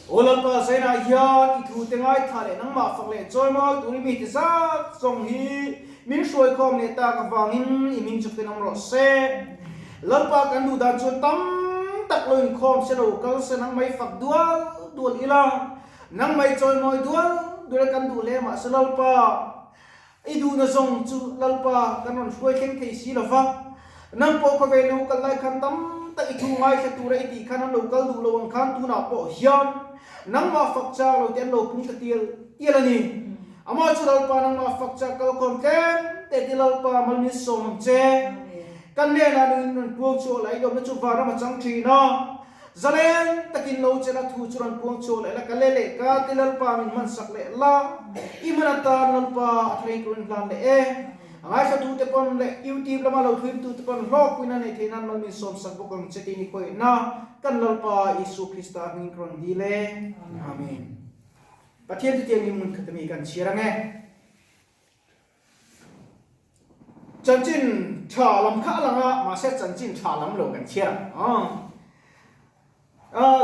Aw Lalpa, Zainah hian i thute ngaithla leh nangmah fak leh chawimawi turin mi ti zat zawng hi min hruaikhawm leh tak avangin i min chu fin awm rawh se. Lalpa kan duh dan chuan tam tak lo inkhawm se lo kal se nangmah i fak dual dual ila, nangmah i chawimawi dual dual kan duh hle mahse Lalpa, I duhna zawng chu Lalpa kan rawn hruai thleng thei si lo va, nang pawh khawvel lo kal lai khan tam tak i thu ngaithla tura i tih khan an lo kal duh lo ang khan tunah pawh hian nangmah fak chak lo te an lo pung ta tial tial a ni. Amah chu Lalpa nangmah fak chak kalkhawm tlem te ti Lalpa mal min sawm ang che. Kan hnenah nungin rawn puang chhuah la i lawmna chu vanram a chang thin a. Zalen takin lo chela thu chu rawn puang chhuak leh la, ka le leh ka ti Lalpa min hman sak leh la, i hman atan Lalpa a thleng turin hlan leh e. A ngaithlatute pawn leh YouTube lama lo thluimtute pawn hlawkpuina nei theih nan mal min sawm sak bawk ang che tih ni khawihna kan Lalpa Isua Krista hmingin ka rawn dil e. Amen. Pathian chutiang in hmun khat ami kan chhiar ang e. Chanchin tha lam kha a lang a, mahse chanchin tha lam lo kan chhiar ang.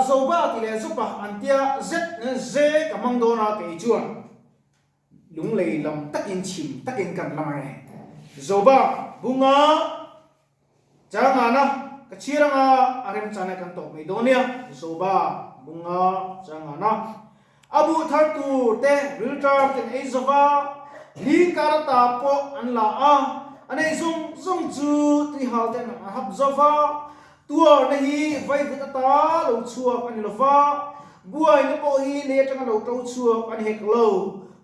Zoba tih leh Zopa an tia zet ze ka hmang dawn a kei chuan lunglei lam takin chhim takin kan lang e. Zoba bunga changana ka chhiar anga a remchana kan tawp mai dawn nia. Zoba bunga changana. A buh thar tur te rilṭam ten ei zova, ling kar ata pawh an la a, a nei zawng zawng chu tuihal ten a hap zova, tuarna hi vaivut ata lo chhuak a ni lova, buaina pawh hi lei atanga lo to chhuak a ni hek lo,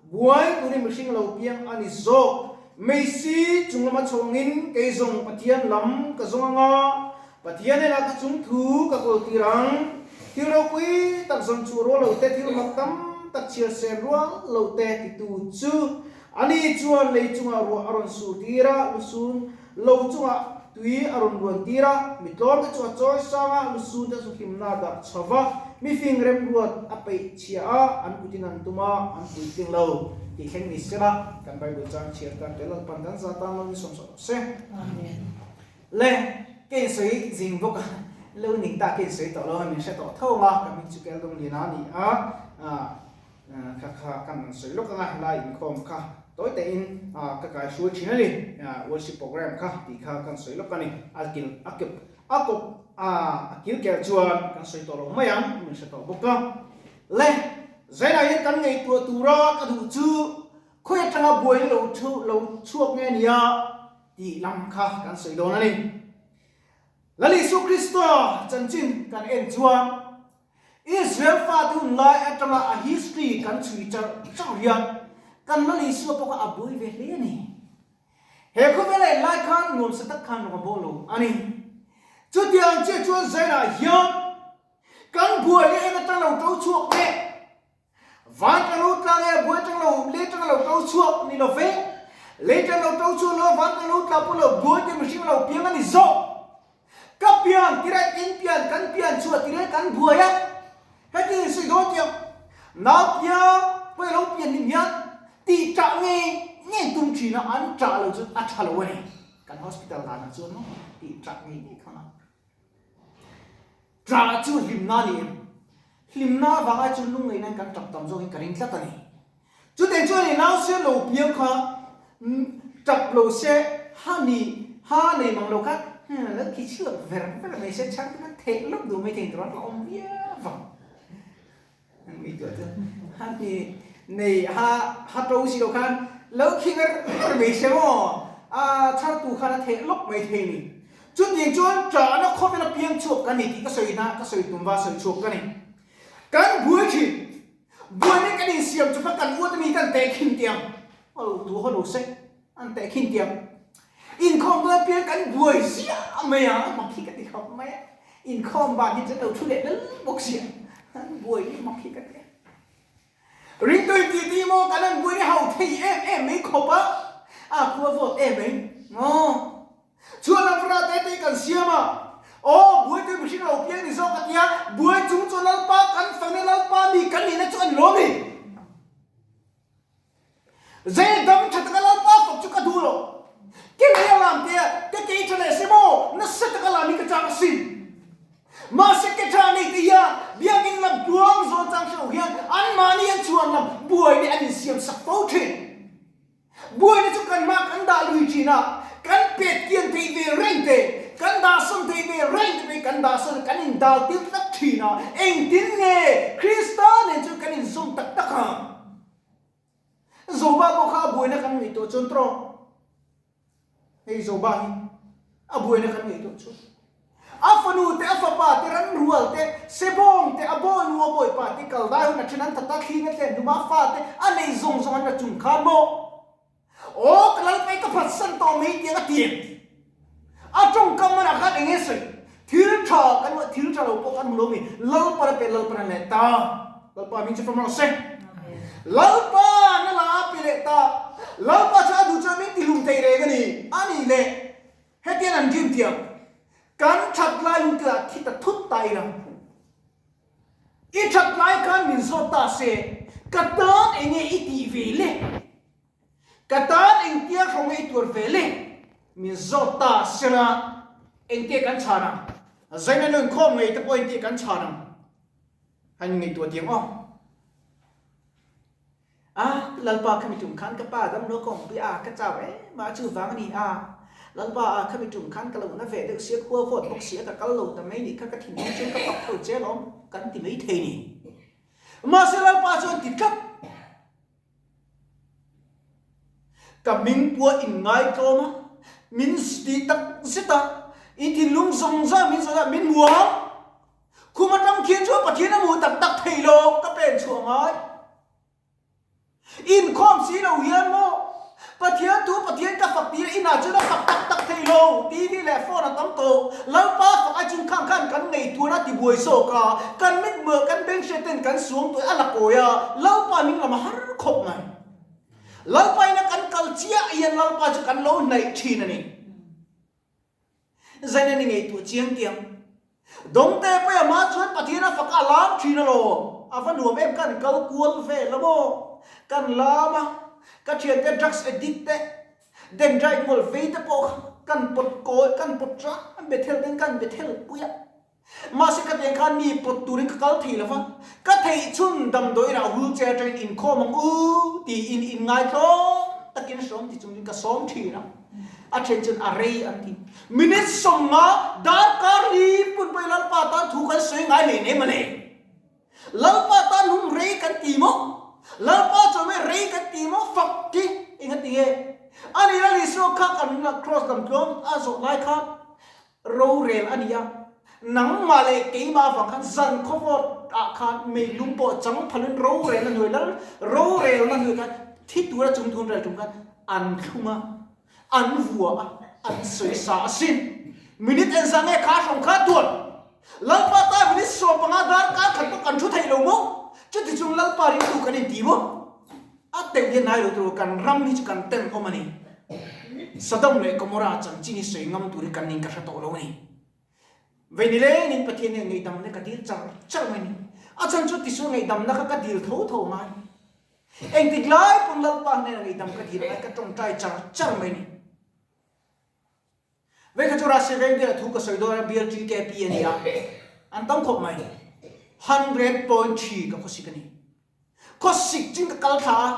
buai turin mihring lo piang a ni zawk. Meisi chung lama chho angin kei zawng Pathian lam ka zawng anga, Pathian ena ka chung thu ka kawl tir ang. Thil ropui tak zawn chu rual lo te, thil mak tam tak chhiar sen rual lo te titu chu ani chuan lei chungah ruah a rawn sur tir a, lusun lo chungah tui a rawn ruan tir a, mi tlawm te chu a chawi sang a, lusun te chu hlimna a dah chho va, mi fing remruat a peih chhia a, an kutin an tum a, an puitling lo tih thleng ni sela, kan Bible chang chhiar tan tel Lalpan kan za tan lo ni sawm sawm rawh se. Amen. Le, ka insawi zing bawk a, lo ning ta ka insawi tawh lo a, min hre tawh tho ang a, ka hming chu Keldawng Liana a ni a, kha kha kan sawi lawk ang a, helai inkhawm kha tawi tein ka kai hruai thin a ni, worship program kha tih kha kan sawi lawk a ni, a kil a kep a kawp a kil ker chuan kan sawi tawh lo mai ang, min hre tawh bawk a. Le, zainah hian kan ngaihtuah tura ka duh chu khawi atanga buaina lo thu lo chhuak nge nia, Tih lam kha kan sawi dawn a ni. Lal Isu Krista chanchin kan en chuan Israel fate hun lai atanga a history kan chhui charh charh hian kan Lal Isua pawh kha a buai ve hle a ni. He khawvel a en lai khan nuamsa tak khan rawn bawh lo a ni. Chutiang chiah chuan Zainah hian kan buai leh en atang lo to chhuak leh Van tang lo tla nge buai tang lo lei tang lo to chhuak ni lo ve. Lei tang lo to chhuak lo van tang lo tla pawh lo buai te mihring lo piang a ni zawk. Ka pian tirek in pian kan pian chhuah tirek kan buai a. Heti in sawi dawn tiang nau piang pawh lo pian hlim hian tih tah ngei ngei tum thin a an tah lo chu a tha lo a ni. Kan hospital danah chuan maw tih tah ngei ngei kha. Tah chu hlimna a ni em? Hlimna avanga chu lungngaihna in kan tap tam zawkin ka ring tlat a ni. Chuteng chuan i nau se lo piang kha tap lo se ha ni ha nei mang lo kha lo khi chhuak ver ver mai se chhang te khan theih lawk duh mai thei tur a awm viau vang. Ngaihtuah chu ha ni nei ha ha to si lo khan lo khi ver ver mai se maw a chhartu khan a theih lawk mai thei ni. Chutiang chuan ṭahna khawvela piang chhuak kan ni tih ka sawi hna ka sawi tum va sawi chhuak ka ni. Kan buai thin buaina kan insiam chu kha kan uat ami kan teh khin tiang a lo tu haw lo se an teh khin tiang inkhawm dawn apiang kan buai ziah mai a mak hi ka ti khawp mai a. Inkhawm ban hi chu lo thu leh lal bawk sia, an buai hi mak hi ka ti a. Ringtui tih tih maw kan an buai hi ho thei em em mai khawp a, a khua vawt em mai maw. Chhuan lam fara te te kan siam a, aw buai tui mihring lo piang ni zawk a tia, buai chung chu Lalpa kan fana Lalpa mi kan nihna chu an lawm i. Zei dam tha taka Lalpa fak chu ka duh lo. Ke lei a lam te a, ke kei tha leh se maw, nasa taka lam hi ka chak asin. Mahse ke tha nei te hian biakinn lam tluang zawn chang hre. dal tir tlat thin a, engtin nge Krista nen chuan kan inzawm tak tak ang? Zoba pawh kha a buaina kan ngaihtuah chuan tawh. Hei Zoba hi a buaina kan ngaihtuah chu. A fanu te, a fapa te, ranrual te, sebawng te, a bawi nu, a bawi pa te kal dai hun a then an that a, thling a thlen hnum a, a fa te a nei zawng zawng an la chung khan maw? Aw ka lalpai ka phatsan tawh mai tiang a ti em? A tawngkam manah khan eng nge sawi? Thil tha kan hmuh, thil tha lo pawh kan hmu lo mi? Lalpan a pe, Lalpan a leh ta. Lalpa min chu fam rawh se. Lalpa na la a pe leh ta. Lalpa chu a duh chuan min tihlum thei reng a ni. A nih leh, hetiang an rim thiam. Kan that lai hun te ah thi ta thut ta ila. I that lai khan min zawt ta se, ka tan enge i tih ve le? Ka tan engtia hrawng ei tuar ve le? Min zawt ta sela, engtia kan chhan ang? Zaina nun khawm ngei te pawh engtia kan chhan ang? Han ngaihtuah tiang aw. A, Lalpa khami tum khan ka pa dam lo ka awmpui a, ka chau em a, chuvang a ni a. Lalpa a, khami tum khan ka lo na ve deuh sia, khua vawt bawk sia, ka kal lo ta mai nih kha, ka thinlung chuan ka fak tho che alawm, kan ti mai thei ni. Mahse Lalpa chuan ti tlat. Ka hming pua in ngaitlawm a, min ti tak zet a, i thinlung zawng zawng min zawh a, min hmu ang. Khum atang khian chuan Pathian a hmu tak tak thei lo, ka pen chhuah ngai. Inkhawm si lo hian maw Pathian thu Pathian ka fak tir a, inah chuan a fak tak tak thei lo, TV leh phone a tam tawh, Lalpa fak ai chung khang khan kan ngaihtuahna a tibuai zawk a, kan mithmuh kan beng hriat ten kan suang tuai a la kawi a, Lalpa min lam a har khawp mai. Lalpa ina kan kal chiah hian Lalpa chu kan lo hnaih thin a ni. Zaina ni ngaihtuah chiang tiang. Dawngte pawh a mah chuan Pathian a fak a lam thin alawm. A va nuam em kan kal kual vel a maw? Kan lam a, ka thiante drugs addict te, dendrite ngawl vei te pawh kha kan pawt kawi, kan pawt ran Bethel ten kan Bethel pui a. Mahse khatiang khan mi pawt turin ka kal thei lo va, ka theih chhun damdawiin ah wheelchair atangin inkhawm ang u tiin inngaitlawm takin hrawm ti chungin ka sawm thin a. A then chuan a rei an ti. Minute 50 darkar li pun pawhin Lalpa tan thu kan sawi ngai hle nem ale. Lalpa tan hung rei kan ti maw? Lalpa chuan mai rei kan ti maw? Fak khi eng a ti nge? Ani Lal Isua kha kan cross lam tluang a zawh lai khan Rorel a ni a, nangmah leh keimah avang khan zan khawvawt ah khan meilum pawh chang phalin rorelna hnuai lal rorelna hnuai khan thi tura chung thun rel tum khan an thlung a, an vua a, an sawi sa asin. Minute engzah nge kha hrawng kha tuan? Lalpa ta minute 15 darkar khat pawh kan thu thei lo maw? Chuti chung Lalpa ringtu kan inti maw? A teuh hian nai lo tur kan ram hi chu kan ten awm a ni. Sodom leh Gomorrah chanchin hi sawi ngam tur hi kan ning ka hre tawh lo a ni. Vei ni lengin Pathian hian ngaihdamna ka dil char char mai a ni. A chhan chu tisual ngaihdamna kha ka dil tho tho ngai. Engtik lai pawn Lalpa hnenah ngaihdam ka dil ngai ka tawngtai char char mai a ni. Vei kha chu Russia veng bial thu ka sawi dawn a, bial TKP a ni a, an tam khawp mai. 100.3 ka khawsik a ni. Khawsik chin ka kal thla a,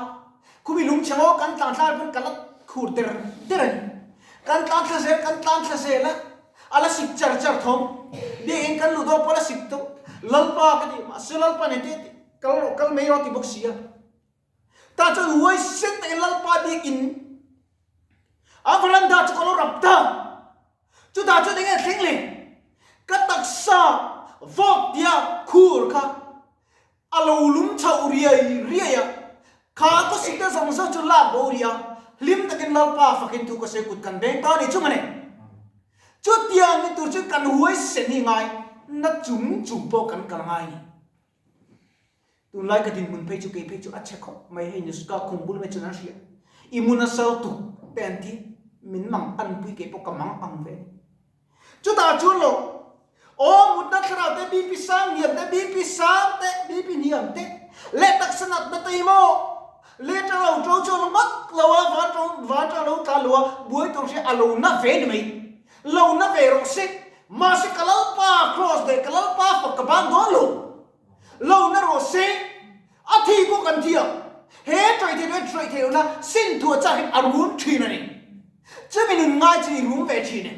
khumi lungchhe ngaw kan tlan thla pawn ka la khur der der a ni. Kan tlan thla zel, kan tlan thla zel a, a la sik char char thawm. Biakinn kan luh dawn pawh a la sik tawh. Lalpa ka ti, mahse Lalpa nen te kal rawh, kal mai rawh a ti bawk si a. Tah chuan huaisen takin Lalpa biakinn a veranda chu ka lo rap ta. Chutah chuan enge thleng le? Ka taksa vawk tia khur kha A lo lum chhoh riai riai a, kha ka site zawng zawng chu lak bo rih a, hlim takin Lalpa fakin thu ka sawi kut kan beng ta a ni chu mawle. Chutiang ni tur chu kan huaisen hi ngai na chung chung pawh kan kal ngai ni. Tunlai ka dinhmun phei chu kei phei chu a chhe khawp mai hei Nuska khum bul mai chuan an hria. I mun a sal tuk te an ti, min mang anpui kei pawh ka mang ang ve. Chutah chuan lo, aw mutna thlarau te, BP sang hniam te, BP sang te, BP hniam te, leh taksa natna te hi maw, leh tang lo to chu a lo ngawt lo a, van to van tang lo tla lo a, buai tur hria a lo na ve ni mai. Lo na ve rawh se, mahse ka Lalpa cross leh ka Lalpa fak ka ban dawn lo. Lo na rawh se, a thi pawh kan thi ang. He tawih theih leh tawih theih lohna sin thuah chak in a rum thin a ni. Chumi nun ngai chu i rum ve thin e.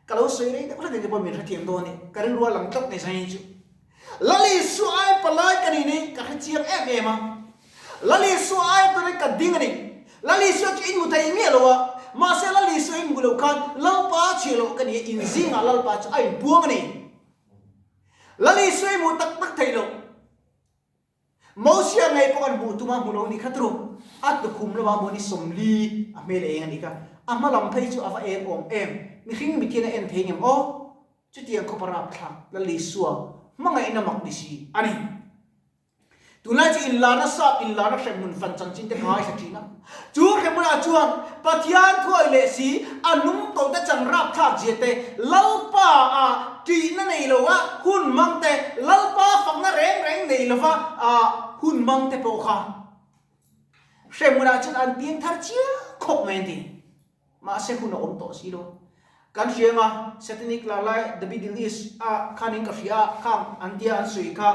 Ka lo sawi rei deuh hlek te pawh min hrethiam dawn a ni. Ka rilru a lang tlat mai zai chu. Lal Isua ai palai ka nih ni ka hrechiang em em a. Lal Isua ai turin ka ding a ni. Lal Isua chu in hmu thei miah lo a. Mahse Lal Isua in hmu loh khan Lalpa chhiah loh ka ni a, in zingah Lalpa chu a inpuang a ni. Lal Isua i hmuh tak tak thei loh. Mosia ngei pawh kan hmuh tum a hmu lo ni kha turu. A tukhum lamah maw ni 40 a hmel eng a nih kha. A hma lam phei chu a va eng awm em. Mihring mithian a en thei ngem aw. Chutiang khawp a rapthlak Lal Isua hmangaihna mak ni si a ni. Tunlai chu inlarna sap inlarna hremhmun fan chanchin te ngaithla thin a. Chu hremhmunah chuan Pathian thuai leh si a nung tawh te chan rapthlak zia te, Lalpa a tihna nei lo a hun mang te, Lalpa fakna reng reng nei lova a hun mang te pawh kha hremhmunah chuan an piang thar chiang khawp mai an ti. Mahse hun a awm tawh si lo. Kan hria anga Satanic lar lai The Middle East ah khanin ka hria a, khang an tia an sawi kha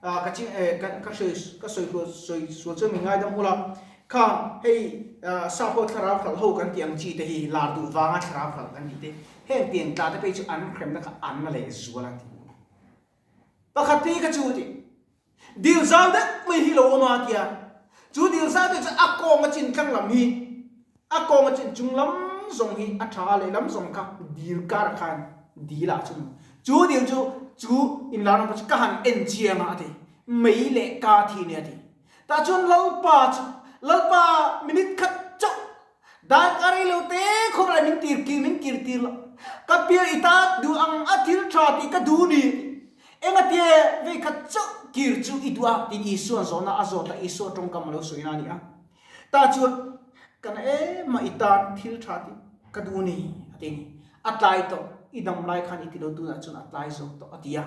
ka ching eh ka ka sawi ka sawi sual sawi sual chuan min ngaidam ula. Khang hei sap ho thlarau hralh ho kan tih ang chi te hi lar duh vanga thlarau hralh kan tih te heng tiang tla te phei chu an hremna kha an la leh zual a ti. Pakhat phei kha chu ti dil zau deuh mai hi lo awm a tia chu dil zau deuh chu a kawng a chin tlang lam hi a kawng a chin chung lam zawng hi a tha lehlam zawng kha dil karah khan dil ah chuan chu dil chu chu inlar lam chu ka han en chiang a a ti mei leh ka thi nia a ti tah chuan Lalpa chu Lalpa minute khat chauh Darkar rei lo te khawp lai min tir kir min kir tir lo. Ka pian i ta duh ang a thil tha tih ka duh ni. Engatie vei khat chauh kir chu i duh a tiin Isua'n zawhna a zawt a, Isua tawngkam a lo sawi na a ni a. Tah chuan ka na em a i tan thil tha tih ka duh ni a ti a ni. A tlai tawh, i dam lai khan i ti lo tunah chuan a tlai zawk tawh a ti a.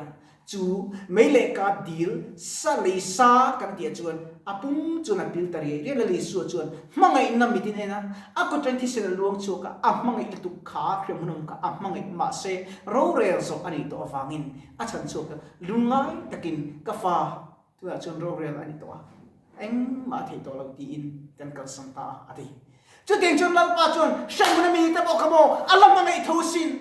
Chu mei leh ka dil sa lei sa kan tih ah chuan a pum chuan a pil ta riai riai. Lal Isua chuan hmangaihna mitin en a, a kut-ṭan thisen a luang chhuak a, a hmangaih lutuk kha hriam hun awm kha a hmangaih mahse rorel zawh a nih tawh avangin a chhan chhuak a, lungngai takin ka fa tunah chuan rorel a ni tawh a, engmah a theih tawh lo tiin kan kalsan ta a, a ti. Chutiang chuan Lalpa chuan hremhmun a mite pawh kha maw a la hmangaih tho sin.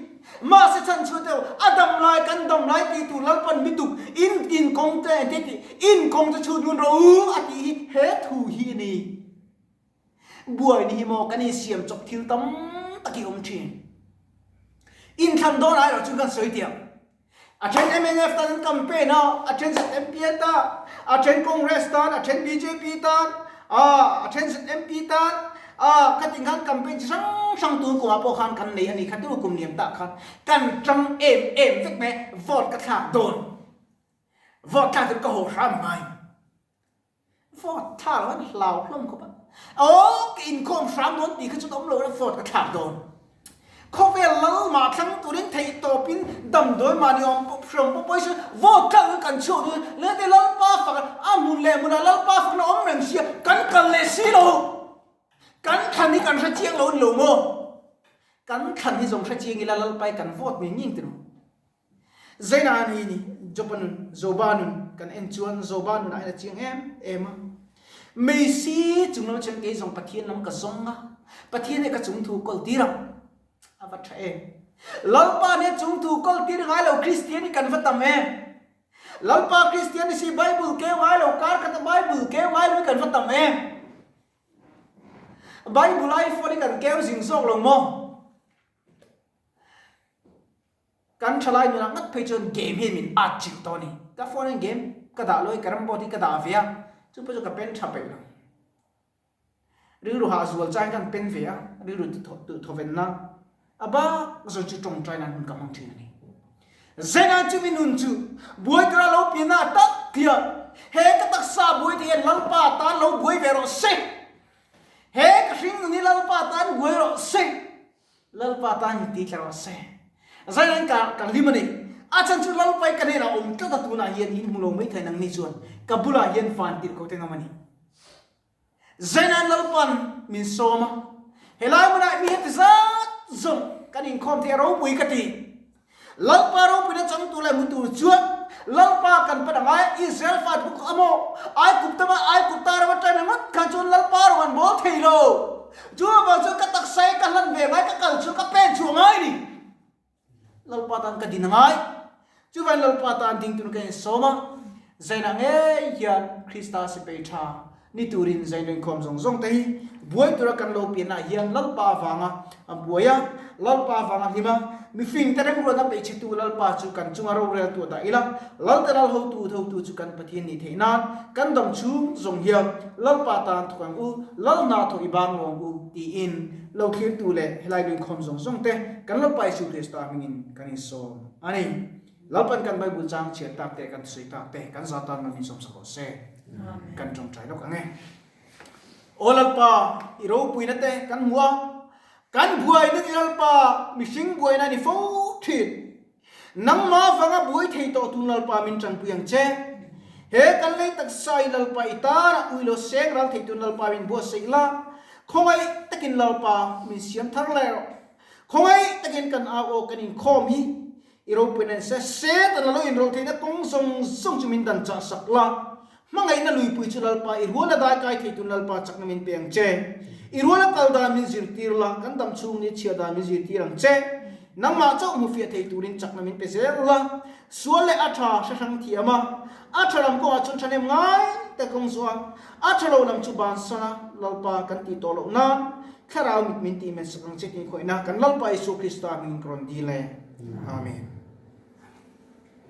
Mahse chhan chhuah deuh a dam lai kan dam lai ti tur Lalpan mituk in in kawng te engti tih in kawng chu chhut ngun rawh u a tih hi he thu hi a ni. Buai ni hi maw kan insiam chawp thil tam tak hi awm thin. Inthlan dawn ah erawh chuan kan sawi tiang. A then mnf tan an campaign a, a then ZMP tan, a then Congress tan, a then bjp tan, a then ZMP tan, a khatin khan campaign chi hrang hrang tun kumah pawh khan kan nei a ni kha tu kum liam tah khan kan tang em em vek mai vote ka thlak dawn vote thlak chu ka haw hram ngai. Vote thlak lo an hlau hlawm khawp a. Aw ka inkhawm hram dawn tih kha chuan awm lo ila vote ka thlak dawn. Khawvel lal mah thlang turin theih tawpin damdawi mahni awm pawh hriam pawh pawisa vote thlak in kan chhuak dawn le te Lalpa fak a hmun leh hmunah Lalpa fakna awm reng sia kan kal leh si lo. Kan thlan hi kan hre chiang lo a ni lo maw? Kan thlan hi zawng hre chiang ila Lalpa hi kan vote ngei ngei ang ti lo. Zaina a ni ni, Joba nun, Joba nun kan en chuan Joba nunah hian a chiang em em a. Meisi chung lam chuan kei zawng Pathian lam ka zawng a, Pathian hi ka chung thu kawl tir ang. A va tha em. Lalpa nia chung thu kawl tir ngai lo Kristian hi kan va tam em. Lalpa Kristian ni si Bible keu ngai lo, kar khata Bible keu ngai lo hi kan va tam em. Bible ai phone hi kan keu zing zawk lo maw? Kan thalai nunah ngat phei chuan game hi min at chilh tawh a ni. Ka phone hian game ka dah lawi carrom board hi ka dah ve a, chu pawh chu ka pen tha peih lo. Rilru hah zual changin kan pen ve a, rilru thaw venna a bak zawn chu tawngtai nan hun ka hmang thin a ni. Zenah chu mi nun chu buai tura lo pianna a tak hian he ka taksa buai te hian Lalpa tan lo buai ve rawh se. He ka hring nun hi Lalpa tan buai rawh se. Lalpa tan min ti tla rawh se. Zaiin ka ka hlim a ni. A chhan chu Lalpa i ka hnenah awm tlat a tunah hian in hmu lo mai thei nangni chuan ka bulah hian van tirh ko te ngam a ni. Zainan Lalpan min sawm a, helai hmunah mi heti zat zawng kan inkhawm thei a ropui ka ti. Lalpa ropuina changtu leh hmu tur chuan Lalpa kan pan angai, Israel fate pawh kha amaw Aigupta Aigupta ram atang ringawt khan chuan Lalpa rawng an bawl thei lo. Chu avang chuan ka taksa hi ka hlan ve ngai, ka kal chhuah, ka pen chhuah ngai a ni. din a ngai. Chuvain Lalpa tan ding tur ka insawm a, zainah ngei hian Krista sipai tha ni turin zain rinkhawm zawng zawng te hi buai tura kan lo pianah hian Lalpa avanga a buai a, Lalpa avanga hlim a, mifing te remruatna peihchhetu Lalpa chu kan chunga roreltu a dah ila, Lalte lal hotu thotu chu kan Pathian nih theih nan kan dam chhung zawng hian Lalpa tan thawk ang u, Lal hna thawk i bang lo ang u tiin lo thlirtu leh helai rinkhawm zawng zawng te kan Lalpa Isu Krista hmingin kan insawm. A ni. Lalpan kan Bible chang chhiar tak te, kan thusawi tak te, kan za tan man insawm sak rawh se. Kan tawngtai lawk ang e. Aw Lalpa, i ropuina te kan hmu a, kan buaina ni Lalpa, mihring buaina ni fo thin. Nangmah avanga buai thei tawh tun Lalpa min tanpui ang che. He kan lei taksa i Lalpa i tana ui lo seng ral thei tun Lalpa min buatsaih la, khawngaih takin Lalpa min siam thar leh rawh. Khawngaih takin kan au aw kan inkhawm hi i ropuina in se Satan a lo inrawlh theihna kawng zawng zawng chu min dan chah sak la. Hmangaihna luipui chu Lalpa i ruala dai kai thei tun Lalpa chakna min pe ang che. I ruala kal dan min zirtir la, kan dam chhung ni chhiar dan min zirtir ang che. Nangmah chauh hmu fiah thei turin chakna min pe zel la. Sual leh a tha hre hrang thiam a, a tha lam kawngah chuan thahnem ngai tak kawng zawh a, a tha lo lam chu bansan a Lalpa kan tih tawh loh nan Thlarau mit min tih men sak ang che tih khawihna kan Lalpa Isua Krista hmingin ka rawn dil e. Amen.